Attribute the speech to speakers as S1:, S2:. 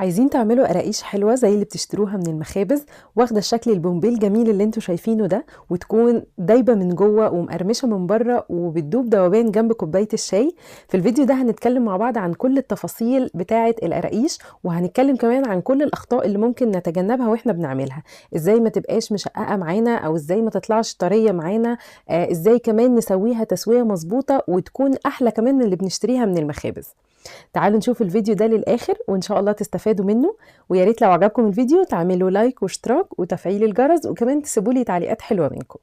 S1: عايزين تعملوا قراقيش حلوة زي اللي بتشتروها من المخابز، واخدة الشكل البومبي الجميل اللي انتوا شايفينه ده، وتكون دايبة من جوه ومقرمشة من بره وبتدوب ذوبان جنب كوباية الشاي. في الفيديو ده هنتكلم مع بعض عن كل التفاصيل بتاعة القراقيش، وهنتكلم كمان عن كل الأخطاء اللي ممكن نتجنبها واحنا بنعملها، ازاي ما تبقاش مشققة معانا، او ازاي ما تطلعش طرية معانا، ازاي كمان نسويها تسوية مظبوطة وتكون أحلى كمان من اللي بنشتريها من المخابز. تعالوا نشوف الفيديو ده للآخر وإن شاء الله تستفادوا منه، ويا ريت لو عجبكم الفيديو تعملوا لايك واشتراك وتفعيل الجرس، وكمان تسيبوا لي تعليقات حلوة منكم.